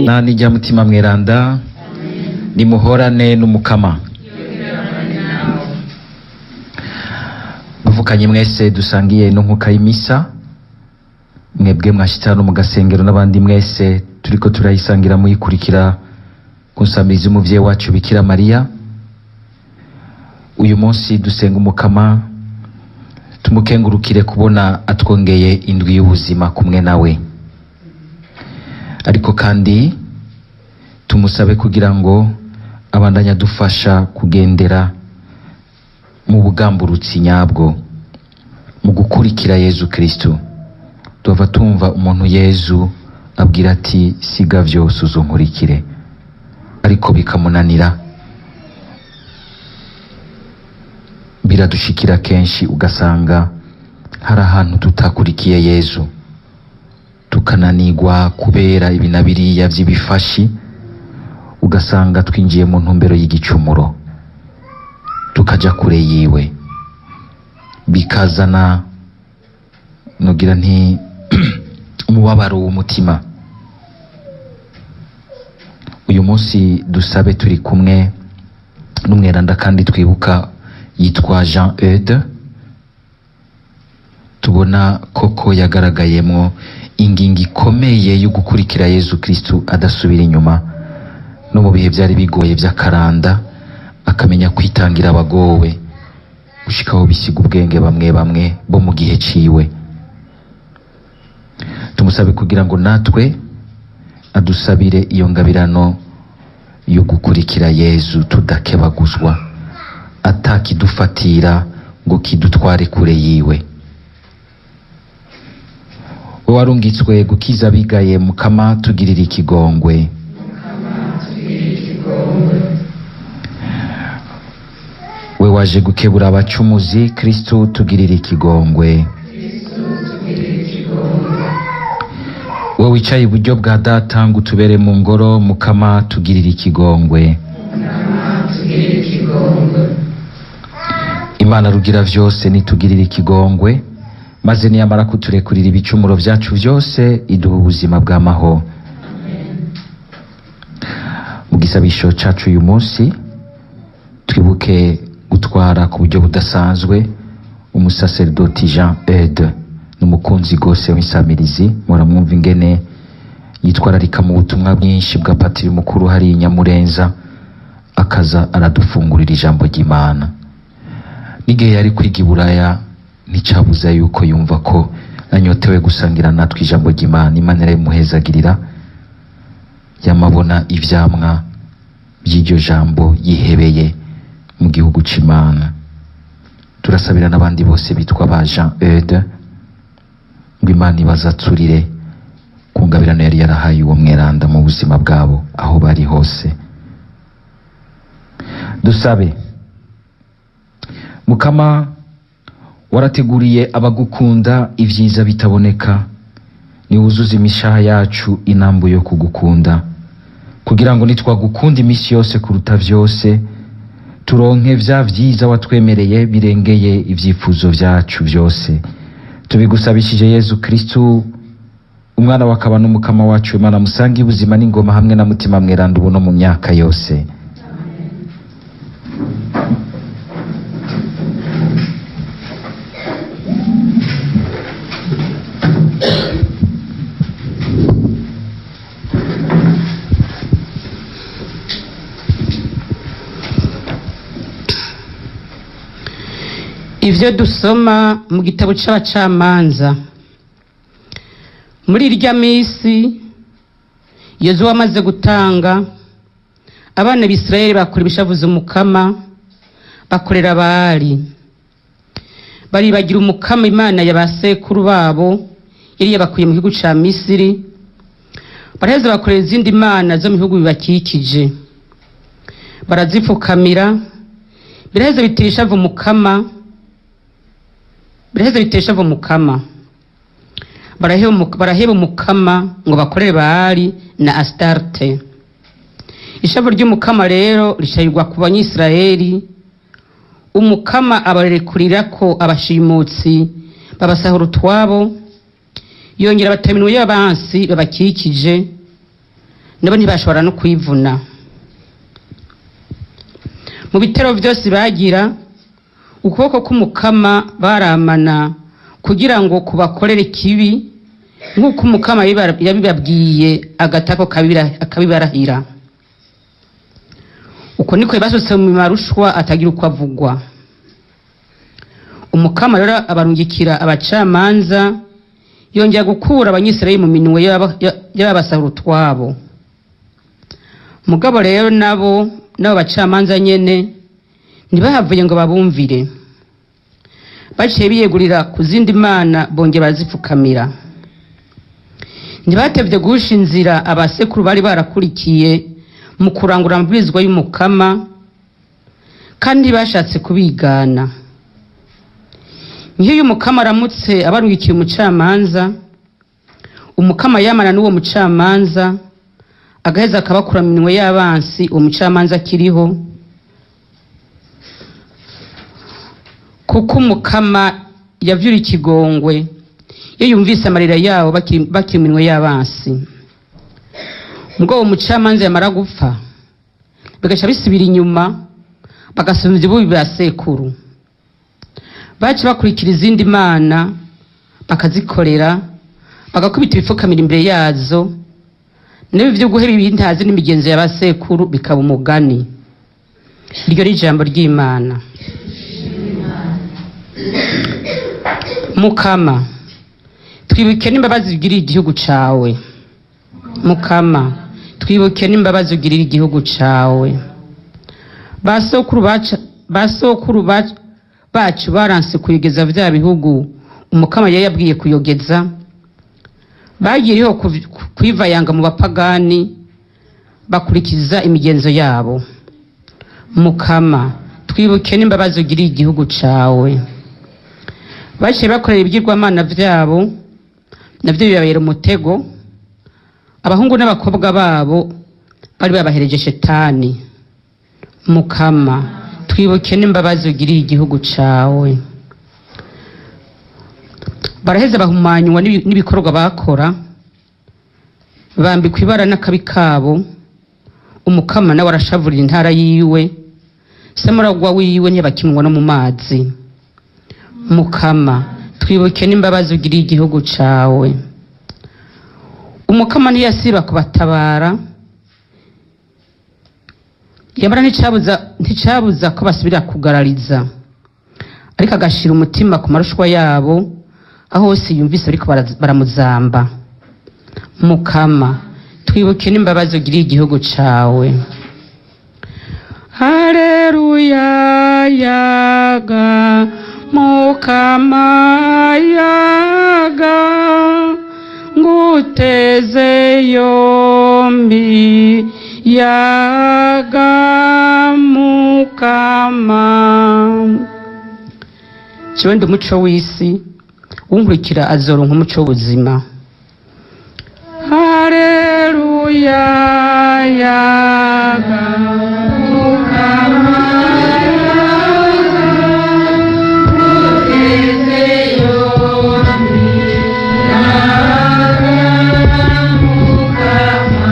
Na n'irya Mutima Mweranda. Nimuhorane n'Umukama. Bavukanye mwese dusangiye no nkuka y'imisa, mwebwe mwashitse hano mu gasengero n'abandi mwese turiko turayisangira muyikurikira ku nsamirizi y'umuvyeyi wacu Bikira Mariya. Uyu munsi dusenga Umukama, tumukengurukire kubona atwongeye indwi y'ubuzima kumwe nawe, ariko kandi tumusabe kugira ngo abandanye adufasha kugendera mu bugamburutsi nyabwo mu gukurikira Yezu Kristu. Tuva tumva umuntu Yezu abwira ati siga vyose uzunkurikire, ariko bikamunanira. Biradushikira kenshi ugasanga hari ahantu tutakurikiye Yezu, tukananirwa kubera ibi na biriya vy'ibifashi, ugasanga twinjiye mu ntumbero y'igicumuro, tukaja kure yiwe, bikazana nogira nti umubabaro w'umutima. Uyu munsi dusabe turi kumwe n'umweranda kandi twibuka yitwa Jean Eudes, tubona koko yagaragayemwo ingingo ikomeye yo gukurikira Yezu Kristu adasubira inyuma, no mu bihe byari bigoye by'akaranda akamenya kwitangira abagowe gushikaho bisiga ubwenge bamwe bamwe bo mu gihe ciwe. Tumusabe kugira ngo natwe adusabire iyo ngabirano yo gukurikira Yezu tudakebaguzwa, atakidufatira ngo kidutware kure yiwe. We warungitswe gukiza abigaye, Mukama tugirire ikigongwe. We waje gukebura abacumuzi, Kristu tugirire ikigongwe. We wicaye iburyo bwa Data ngo utubere mu ngoro, Mukama tugirire ikigongwe. Imana rugira vyose nitugirire ikigongwe, maze niyamara kuturekurira ibicumuro vyacu vyose iduha ubuzima bw'amahoro. Mu gisabisho cacu uyu munsi twibuke gutwara ku buryo budasanzwe umusaserdoti Jean Eudes, n'umukunzi gose w'insamirizi. Muramwumva ingene yitwararika mu butumwa bwinshi bwa patiri mukuru hari Nyamurenza, akaza aradufungurira ijambo ry'Imana. N'igihe yari kwiga i Buraya nticabuza yuko yumva ko anyotewe gusangira natwe ijambo ry'Imana. Imana irabimuhezagirira, yamabona ivyamwa by'iryo jambo yihebeye mu gihugu c'Imana. Turasabira n'abandi bose bitwa ba Jean Eudes ngo Imana ibazaturire ku ngabirano yari yarahaye uwo mweranda mu buzima bwabo aho bari hose. Dusabe. Mukama, warateguriye abagukunda ibyiza bitaboneka, niwuzuze imishaha yacu inambu yo kugukunda, kugira ngo nitwagukunda iminsi yose kuruta vyose turonke vya vyiza watwemereye birengeye ivyifuzo vyacu vyose. Tubigusabishije Yezu Kristu, umwana wakaba n'umukama wacu. Imana musange ubuzima n'ingoma hamwe na Mutima Mweranda, ubu no mu myaka yose. Ivyo dusoma mu gitabo c'abacamanza. Muri irya misi Yozuwa amaze gutanga, abana b'Isirayeli bakora ibishavuza Umukama, bakorera Baali, baribagira Umukama Imana ya ba sekuru babo yari yabakuye mu gihugu ca Misiri, baraheza bakorera izindi mana zo mu bihugu bibakikije, barazipfukamira. Biraheza bitera ishavu Umukama, biraheza bitera ishavu Umukama. Baraheba Umukama ngo bakorere Baali na Astarte. Ishavu ry'Umukama rero rishayirwa ku Banyisirayeli. Umukama abarekurira ko abashimutsi babasahura utwabo, yongera abata iminwe y'abansi babakikije. Nabo ntibashobora no kwivuna. Mu bitero vyose bagira, ukuboko k'Umukama baramana kugira ngo kubakorere ikibi, nk'uko Umukama yabibabwiye agatako akabibarahira. Uko niko yabasutse mu marushwa atagira uko avugwa. Umukama rero abarungikira abacamanza, yongera gukura Abanyisirayeli mu minwe y'ababasahura utwabo. Mugabo rero nabo n'abo bacamanza nyene ntibahavuye ngo babumvire. Baciye biyegurira ku zindi mana, bongera barazipfukamira. Ntibatevye guhusha inzira abasekuru bari barakurikiye mu kurangura amabwirizwa y'Umukama, kandi bashatse kubigana. Nk'iyo Umukama aramutse abarungikiye umucamanza, Umukama yamana n'uwo mucamanza, agaheza akabakura mu minwe y'abansi uwo mucamanza akiriho, kuko Umukama yavyura ikigongwe iyo yumvise amarira yabo bakiri mu minwe y'abansi. Mugabo uwo mucamanza yamara gupfa, bigaca bisubira inyuma, bagasumvya ububi bwa sekuru. Baca bakurikira izindi mana, bakazikorera, bagakubita ibipfukamira imbere yazo, n'ibi vyo guheba ibintazi n'imigenzo ya basekuru bikaba umugani. Iryo ni ijambo ry'Imana. Mukama, twibuke n'imbabazi ugirira igihugu cawe. Mukama, twibuke n'imbabazi ugirira igihugu cawe. Basokuru bacu baranse kuyogeza vya bihugu Umukama yari yabwiye kuyogeza. Bagiriyeho kwivayanga mu bapagani, bakurikiza imigenzo yabo. Mukama, twibuke n'imbabazi ugirira igihugu cawe. Baciye bakorera ibigirwamana vyabo, navyo bibabera umutego. Abahungu n'abakobwa babo bari babahereje shetani. Mukama, twibuke n'imbabazi ugirira igihugu cawe. Baraheza bahumanywa n'ibikorwa bakora, bambikwa ibara n'akabi kabo. Umukama nawe arashavurira intara yiwe, samuragwa wiwe ntibakimwa no mu mazi. Mukama, twibuke n'imbabazi ugirira igihugu cawe. Umukama ntiyasiba kubatabara, yamara nticabuza ko basubira kugarariza, ariko agashira umutima ku marushwa yabo, aho hose yumvise ariko baramuzamba. Mukama, twibuke n'imbabazi ugirira igihugu cawe. Haleluya, yaga Mukama, yaga nguteze yombi, yaga Mukama. Jewe ndi umuco w'isi, unkurikira azoronka umuco w'ubuzima. Haleluya, yaga Mukama, nguteze yombi, yaga Mukama.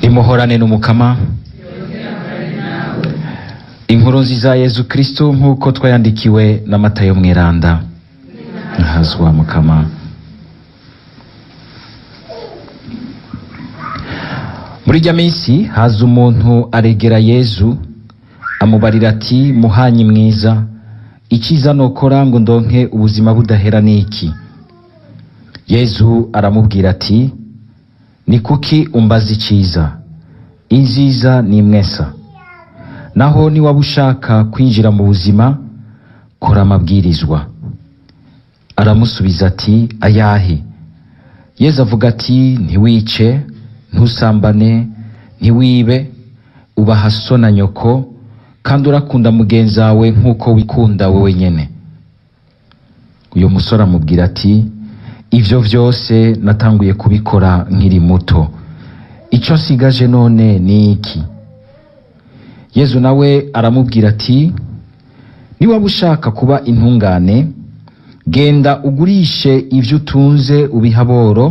Nimuhorane n'Umukama. Inkuru nziza ya Yezu Kristo nk'uko twayandikiwe na Matayo Mweranda. Ahazwa Mukama. Muri irya minsi haza umuntu aregera Yezu, amubarira ati: Muhanyi mwiza, iciza nokora ngo ndonke ubuzima budahera niki? Yezu aramubwira ati: Ni kuki umbaza iciza? Inziza ni imwesa. Naho niwaba ushaka kwinjira mu buzima, kora amabwirizwa. Aramusubiza ati: Ayahe? Yezu avuga ati: Ntiwice, ntusambane, ntiwibe, ubaha so na nyoko, kandi urakunda mugenzi wawe nk'uko wikunda wewe nyene. Uyo musore amubwira ati: Ivyo vyose natanguye kubikora nkiri muto, ico nsigaje none ni iki? Yezu nawe aramubwira ati: Niwaba ushaka kuba intungane, genda ugurishe ivyo utunze ubihe aboro,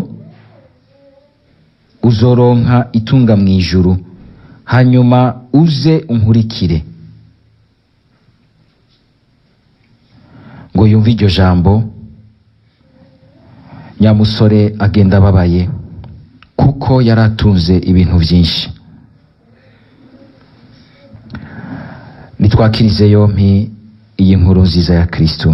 uzoronka itunga mu ijuru, hanyuma uze unkurikire. Ngo yumve iryo jambo, nyamusore agenda ababaye, kuko yari atunze ibintu byinshi. Nitwakirize yompi iyi nkuru nziza ya Kristo.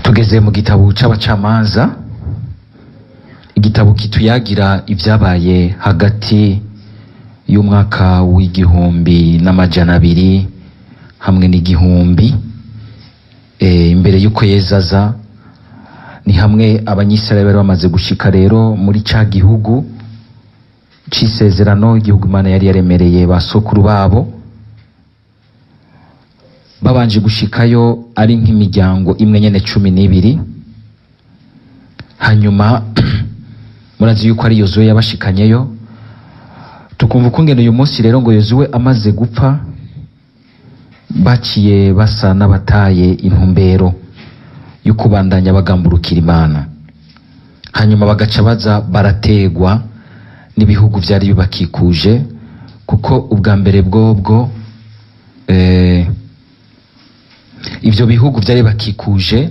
Tugeze mu gitabo c'abacamanza, igitabo kituyagira ibyabaye hagati y'umwaka w'1200 hamwe n'1000 imbere y'uko Yezu aza. Ni hamwe Abanyisirayeli bari bamaze gushika rero muri ca gihugu c'isezerano, igihugu Imana yari yaremereye ba sokuru babo. Babanje gushikayo ari nk'imiryango imwe nyene 12. Hanyuma murazi yuko ari Yozuwe yabashikanyeyo. Tukumva ukungene uyu munsi rero ngo Yozuwe amaze gupfa, baciye basa n'abataye intumbero yo kubandanya bagamburukira Imana. Hanyuma bagaca baza barategwa n'ibihugu vyari bibakikuje, kuko ubwa mbere bwobwo ivyo bihugu vyari bakikuje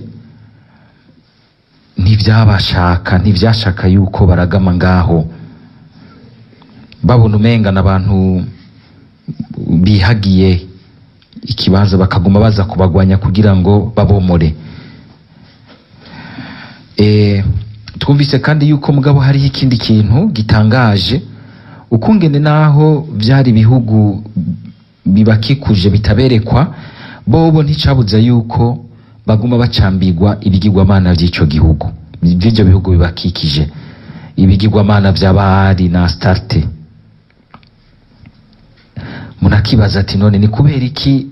ntivyabashaka, ntivyashaka yuko baragama ngaho. Babona umenga n'abantu bihagiye ikibanza, bakaguma baza kubagwanya kugira ngo babomore. Twumvise kandi yuko mugabo hariho ikindi kintu gitangaje, ukungene naho vyari ibihugu bibakikuje bitaberekwa, bobo nticabuza yuko baguma bacambirwa ibigirwamana vy'ico gihugu, vy'ivyo bihugu bibakikije, ibigirwamana vya Baali na Astarte. Munakibaza ati none ni kubera iki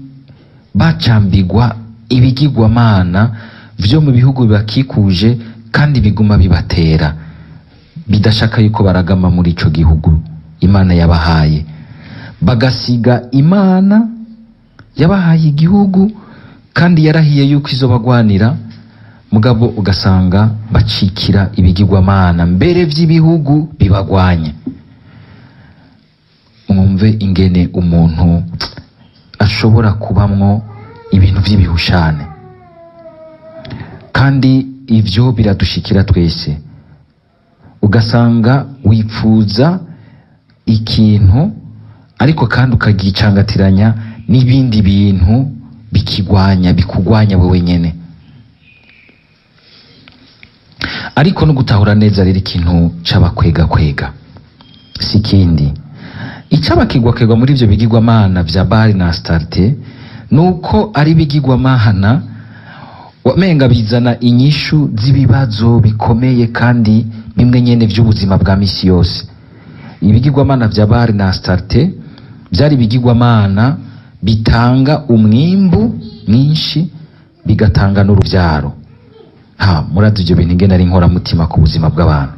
bacambirwa ibigirwamana vyo mu bihugu bibakikuje kandi biguma bibatera, bidashaka yuko baragama muri ico gihugu Imana yabahaye, bagasiga Imana yabahaye igihugu kandi yarahiye yuko izobagwanira, mugabo ugasanga bacikira ibigirwamana mbere vy'ibihugu bibagwanya. Mwumve ingene umuntu ashobora kubamwo ibintu vy'ibihushane, kandi ivyo biradushikira twese. Ugasanga wipfuza ikintu ariko kandi ukagicangatiranya n'ibindi bintu bikigwanya, bikugwanya wewe nyene. Ariko no gutahura neza rero ikintu c'abakwega kwega si kindi. Icabakigwakwegwa muri ivyo bigirwamana vya Baali na Astarte nuko ari bigirwamana wamenga bizana inyishu z'ibibazo bikomeye kandi bimwe nyene vy'ubuzima bwa misi yose. Ibigirwamana vya Baali na Astarte vyari ibigirwamana bitanga umwimbu mwinshi, bigatanga n'uruvyaro. Murazi ivyo bintu ingene ari inkoramutima ku buzima bw'abantu.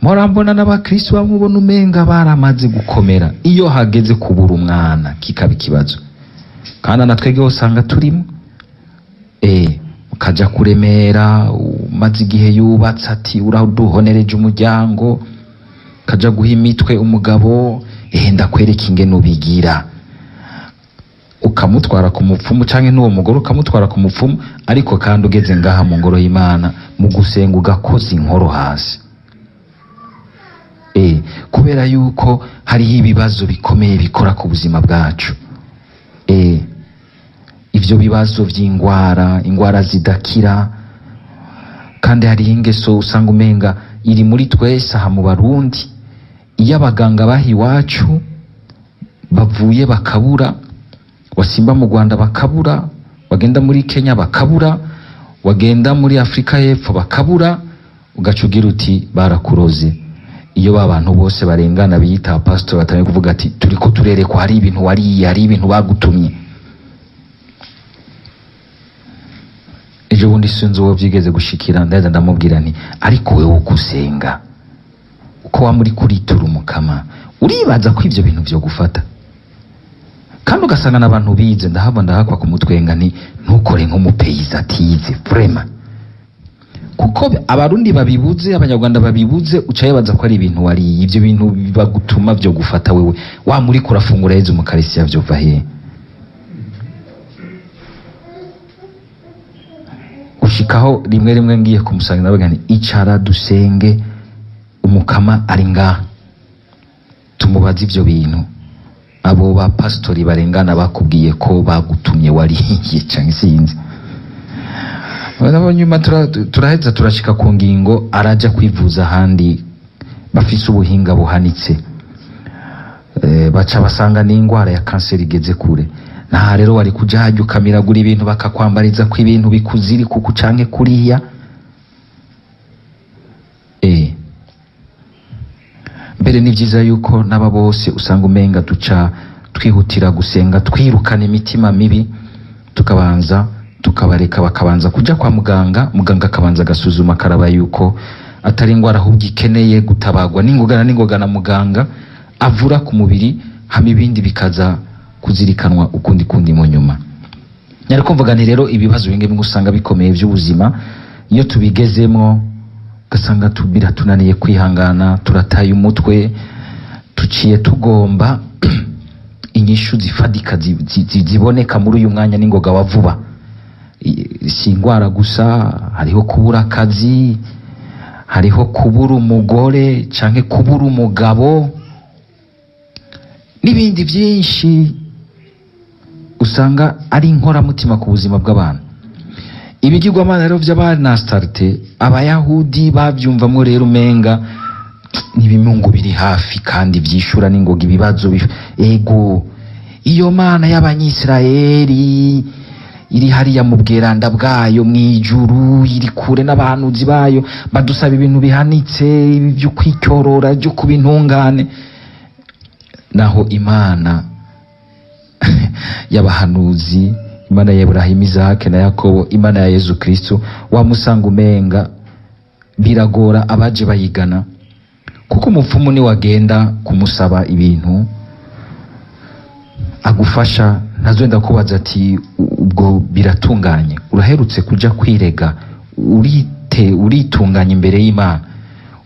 Mpora mbona n'abakristo bamwe ubona umenga baramaze gukomera, iyo hageze kubura umwana kikaba ikibazo. Kandi na twebwe usanga turimo ukaja kuremera umaze igihe yubatse ati uraduhonereje umuryango, ukaja guha imitwe umugabo, ndakwereka ingene ubigira, ukamutwara ku mupfumu canke n'uwo mugore ukamutwara ku mupfumu. Ariko kandi ugeze ngaha mu ngoro y'Imana mu gusenga ugakoza inkoro hasi, kubera yuko hariho ibibazo bikomeye bikora ku buzima bwacu. Ivyo bibazo vy'ingwara, ingwara zidakira, kandi hariho ingeso usanga umenga iri muri twese aha mu Barundi. Iyo abaganga baha iwacu bavuye bakabura, wasimba mu Rwanda bakabura, wagenda muri Kenya bakabura, wagenda muri Afrika y'Epfo bakabura, ugaca ugira uti barakuroze. Iyo ba bantu bose barengana biyita pastor batangiye kuvuga ati turiko turerekwa, hari ibintu wariye, hari ibintu bagutumye. Ejo bundi sinzi uwo byigeze gushikira, ndaza ndamubwira nti: "Ariko wewe uko usenga, uko wamuri kuritura Umukama, uribaza ko ivyo bintu vyo gufata?" Kandi ugasanga n'abantu bize. Ndahava ndahakwa kumutwenga nti: "Ntukore nk'umupeyiza atize vraiment." Kuko Abarundi babibuze, Abanyarwanda babibuze, uca yibaza ko ari ibintu wariye. Ivyo bintu bagutuma vyo gufata wewe wa muri kurafungura Yezu mukarisiya vyova hehe? Gushikaho rimwe rimwe ngiye kumusanga ndavuga nti: "Icara dusenge, Umukama ari ngaha, tumubaze ivyo bintu abo ba pastori barengana bakubwiye ko bagutumye wariye canke sinzi." Nabo nyuma turaheza turashika ku ngingo, araja kwivuza ahandi bafise ubuhinga buhanitse. Baca basanga n'ingwara ya kanseri igeze kure. Nta rero wari kuja hajya ukamiragura ibintu, bakakwambariza ko ibintu bikuziri kuku canke kuriya. Mbere ni vyiza yuko n'aba bose usanga umenga duca twihutira gusenga twirukana imitima mibi, tukabanza tukabareka bakabanza kuja kwa muganga, muganga akabanza agasuzuma akaraba yuko atari ingwara ahubwo ikeneye gutabagwa n'ingoga na n'ingoga na muganga avura ku mubiri, hama ibindi bikaza kuzirikanwa ukundi kundi mu nyuma. Nyariko mvuga nti rero ibibazo bimwe bimwe usanga bikomeye by'ubuzima, iyo tubigezemwo ugasanga biratunaniye kwihangana, turataye umutwe, tuciye tugomba inyishu zifadika ziboneka muri uyu mwanya n'ingoga wa vuba. Si ingwara gusa, hariho kubura akazi, hariho kubura umugore canke kubura umugabo n'ibindi byinshi usanga ari inkoramutima ku buzima bw'abantu. Ibigirwamana rero vy'Abanastarite, Abayahudi bavyumvamwo rero umenga n'ibimungu biri hafi kandi vyishura n'ingoga ibibazo. Ego, iyo Mana y'Abanyisirayeli iri hariya mu bweranda bwayo mw'ijuru, iri kure n'abahanuzi bayo, badusaba ibintu bihanitse, ibi vyo kwicyorora, byo kuba intungane, naho Imana y'abahanuzi, Imana ya Ibrahimu, Isaac na Yakobo, Imana ya Yezu Kristo, wamusanga umenga biragora abaje bayigana. Kuko umupfumu ni wagenda kumusaba ibintu agufasha, ntazwenda kubaza ati: "Ubwo biratunganye? Uraherutse kuja kwirega? Urite uritunganya imbere y'Imana?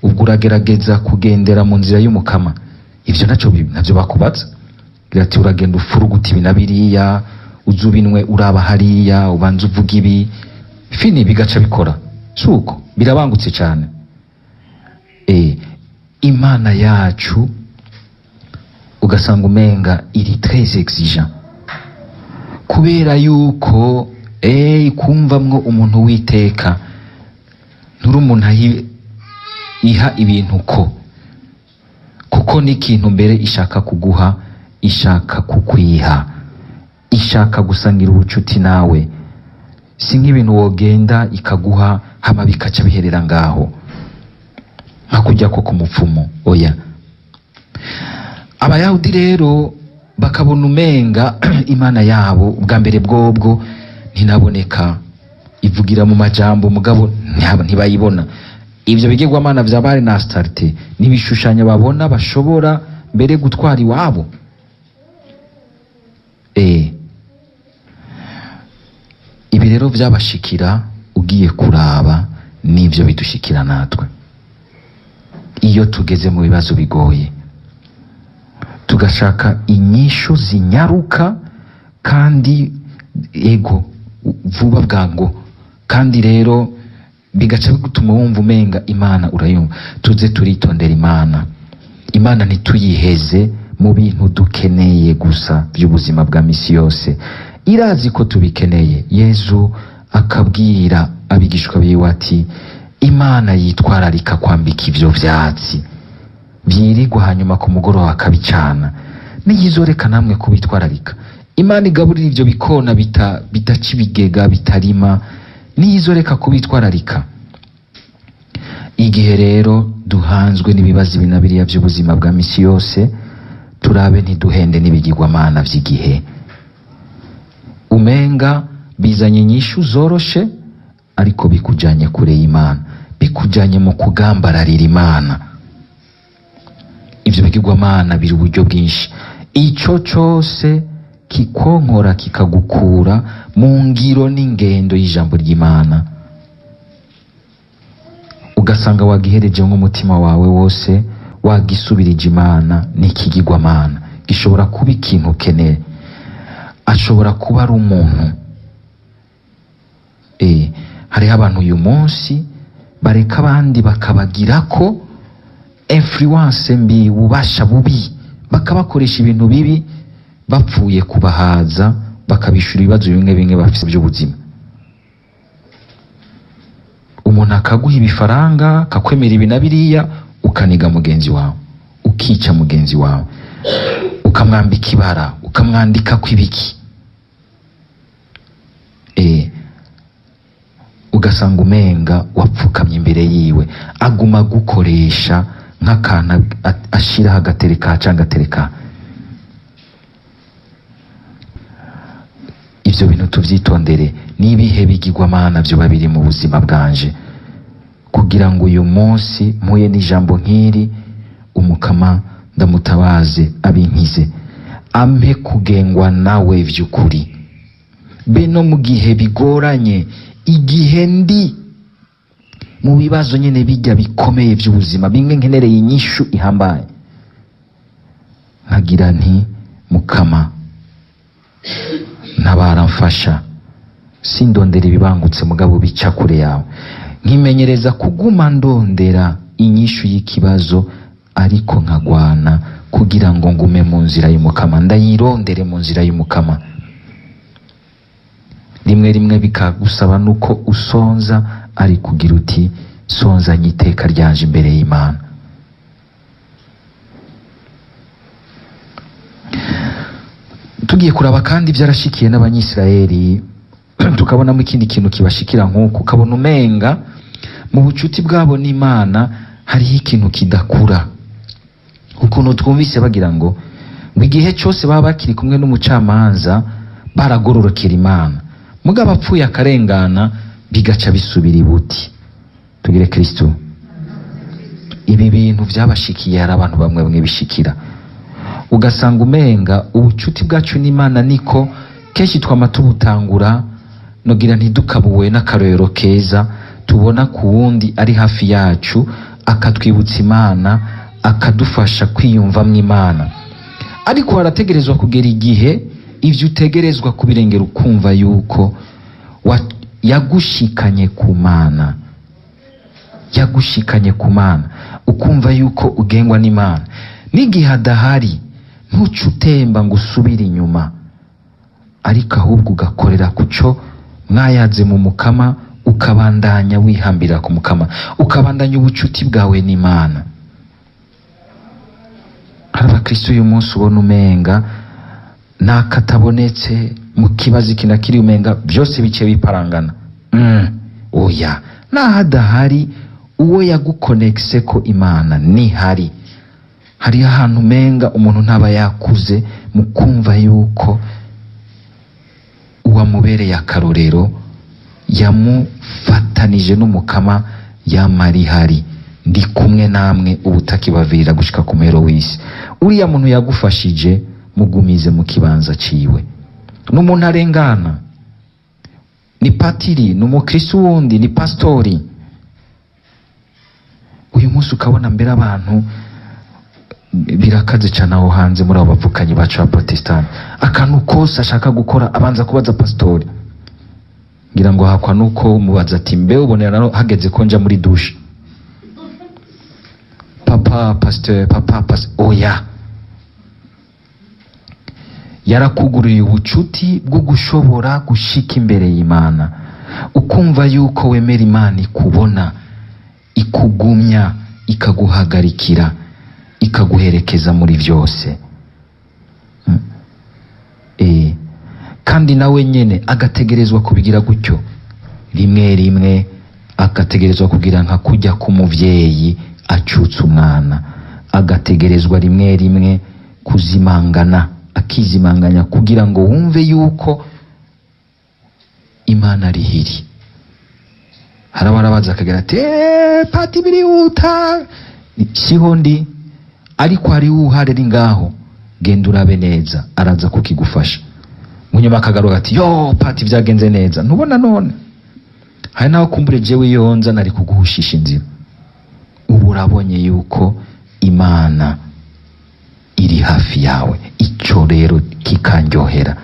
Ubwo uragerageza kugendera mu nzira y'Umukama?" Ivyo naco navyo bakubaza. Gira ati: "Uragenda ufuruguta ibi na biriya, uzubinwe uraba hariya, ubanza uvuga ibi." Fini, bigaca bikora suko birabangutse cyane. Imana yacu ugasanga umenga iri très exigeant, kubera yuko kumvamwo umuntu witeka, nturi umuntu iha ibintu ko kuko n'ikintu mbere ishaka kuguha, ishaka kukwiha, ishaka gusangira ubucuti nawe. Si nk'ibintu wogenda ikaguha hama bikaca biherera ngaho nka kujya ko ku mupfumu, oya. Abayahudi rero bakabona umenga Imana yabo ubwa mbere bwobwo ntinaboneka, ivugira mu majambo mugabo ntibayibona. Ivyo bigirwamana vya Bali na Astarte n'ibishushanyo babona bashobora mbere gutwara iwabo. Ibi rero vyabashikira, ugiye kuraba n'ivyo bidushikira natwe iyo tugeze mu bibazo bigoye, tugashaka inyishu zinyaruka kandi ego vuba bwango, kandi rero bigaca bigutuma wumva umenga Imana urayumva. Tuze turitondera Imana. Imana ntituyiheze mu bintu dukeneye gusa by'ubuzima bwa misi yose. Irazi ko tubikeneye. Yezu akabwira abigishwa biwe ati: "Imana yitwararika kwambika ivyo vyatsi vyirigwa, hanyuma ku mugoroba akabicana, niyizoreka namwe kubitwararika? Imana igaburira ivyo bikona bidaca ibigega, bitarima, niyizoreka kubitwararika?" Igihe rero duhanzwe n'ibibazo ibi na biriya by'ubuzima bwa misi yose, turabe ntiduhende n'ibigirwamana vy'igihe, umenga bizanye inyishu zoroshe. Ariko bikujanye kure y'Imana, bikujanye mu kugambararira Imana. Ivyo bigirwamana biri uburyo bwinshi. Ico cose kikonkora kikagukura mu ngiro n'ingendo y'ijambo ry'Imana, ugasanga wagihereje nk'umutima wawe wose, wagisubirije Imana, n'ikigirwamana gishobora kuba ikintu ukeneye, ashobora kuba ari umuntu. Hariho abantu uyu munsi bareka abandi bakabagirako influence mbi, ububasha bubi, bakabakoresha ibintu bibi bapfuye kubahaza, bakabishura ibibazo bimwe bimwe bafise by'ubuzima. Umuntu akaguha ibifaranga, akakwemera ibi na biriya, ukaniga mugenzi wawe, ukica mugenzi wawe, ukamwambika ibara, ukamwandika kw'ibiki, ugasanga umenga wapfukamye imbere yiwe, aguma gukoresha nk'akantu ashiraho agatereka canke agatereka. Ivyo bintu tuvyitondere. N'ibihe bigirwamana vyoba biri mu buzima bwanje, kugira ngo uyu munsi mpuye n'ijambo nk'iri, Umukama ndamutabaze abinkize, ampe kugengwa nawe vy'ukuri, be no mu gihe bigoranye, igihe ndi mu bibazo nyene bijya bikomeye vy'ubuzima, bimwe nkenereye inyishu ihambaye, nkagira nti: "Mukama, ntabara, mfasha, sindondera ibibangutse mugabo bica kure yawe." Nkimenyereza kuguma ndondera inyishu y'ikibazo, ariko nkagwana kugira ngo ngume mu nzira y'Umukama, ndayirondere mu nzira y'Umukama. Rimwe rimwe bikagusaba nuko usonza, ari kugira uti: "Sonzanye iteka ryanje imbere y'Imana." Tugiye kuraba kandi byarashikiye n'Abanyisirayeli, tukabonamo ikindi kintu kibashikira nk'uko ukabona umenga mu bucuti bwabo n'Imana hariho ikintu kidakura. Ukuntu twumvise bagira ngo igihe cyose baba bakiri kumwe n'umucamanza baragororokera Imana, mugabo apfuye akarengana bigaca bisubira ibuti. Tugire Kristo. Ibi bintu byabashikiye, hari abantu bamwe bamwe bishikira, ugasanga umenga ubucuti bwacu n'Imana niko kenshi twama tubutangura, nogira ntidukabuwe n'akarorero keza tubona ku wundi ari hafi yacu, akatwibutsa Imana, akadufasha kwiyumvamwo Imana. Ariko harategerezwa kugera igihe ivyo utegerezwa kubirengera, ukumva yuko yagushikanye ku Mana, yagushikanye ku Mana, ukumva yuko ugengwa n'Imana. N'igihe adahari ntuce utemba ngo usubire inyuma, ariko ahubwo ugakorera kuco mwayaze mu Mukama, ukabandanya wihambira ku Mukama, ukabandanya ubucuti bwawe n'Imana. Hari abakristo uyu munsi ubona umenga nakatabonetse mu kibazo iki na kiri, umenga byose bice biparangana. Oya, naho adahari, uwo yagukonekise ko Imana nihari. Hariho ahantu umenga umuntu ntaba yakuze mu kumva yuko uwamubereye akarorero yamufatanije n'Umukama, yamarihari: "Ndi kumwe namwe ubutakibavirira gushika ku muhero w'isi." Uriya muntu yagufashije mugumize mu kibanza ciwe. N'umuntu arengana, ni patiri, ni umukristo wundi, ni pastori. Uyu munsi ukabona mbere abantu birakaze cyane aho hanze muri abo bavukanyi bacu ba Protestant, akantu kose ashaka gukora abanza kubaza pastori. Ngira ngo hakwa nuko mubaza ati: "Mbe ubonera hageze ko nja muri douche, papa pasteur?" Papa pasteur, oya, yarakuguriye ubucuti bwo gushobora gushika imbere y'Imana, ukumva yuko wemera Imana ikubona, ikugumya, ikaguhagarikira, ikaguherekeza muri byose. Kandi nawe nyene agategerezwa kubigira gutyo. Rimwe rimwe agategerezwa kugira nka kujya k'umuvyeyi acutse umwana, agategerezwa rimwe rimwe kuzimangana, akizimanganya kugira ngo wumve yuko Imana rihiri. Hari abarabaza akagira ati "Pati birihuta." Siho ndi, ariko hariho uhari ari ngaho, genda urabe neza, araza kukigufasha. Munyuma akagaruka ati: "Yo pati, byagenze neza, ntubona none?" Hari naho kumbure jewe yonza nari kuguhushisha inzira. Ubu urabonye yuko Imana iri hafi yawe. Icyo rero kikanryohera,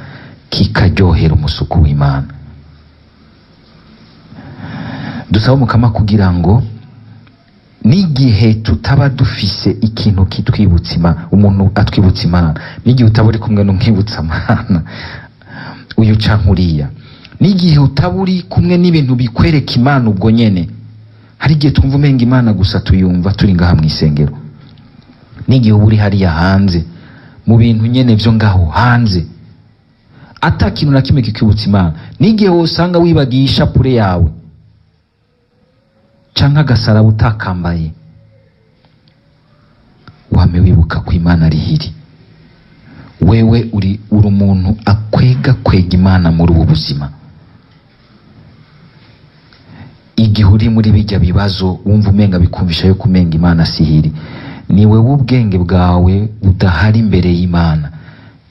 kikaryohera umusuku w'Imana. Dusaba Umukama kugira ngo n'igihe tutaba dufise ikintu kitwibutsa Imana, umuntu atwibutsa Imana, n'igihe utaba uri kumwe n'umwibutsa-Mana uyu canke uriya, n'igihe utaba uri kumwe n'ibintu bikwereka Imana ubwo nyene. Hari igihe twumva umenga Imana gusa tuyumva turi ngaha mw'isengero. N'igihe uba uri hariya hanze mu bintu nyene vyo ngaho hanze, ata kintu na kimwe kikwibutsa Imana, n'igihe wosanga wibagiye ishapure yawe canke agasaraba utakambaye, wame wibuka ko Imana ari hiri. Wewe uri umuntu akwega kwega Imana muri ubu buzima. Igihe uri muri bijya bibazo wumva umenga bikumvisha yo kumenga Imana sihiri, ni wewe ubwenge bwawe budahari imbere y'Imana,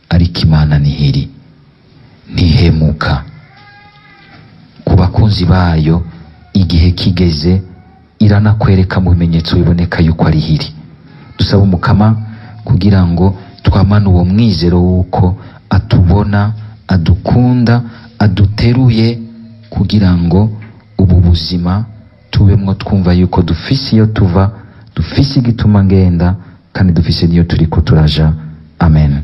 ariko Imana nihiri, ntihemuka ku bakunzi bayo. Igihe kigeze iranakwereka mu bimenyetso biboneka yuko ari hiri. Dusaba Umukama kugira ngo twamane uwo mwizero w'uko atubona, adukunda, aduteruye, kugira ngo ubu buzima tubemwo twumva yuko dufise iyo tuva, dufise igituma ngenda, kandi dufise n'iyo turiko turaja. Amen.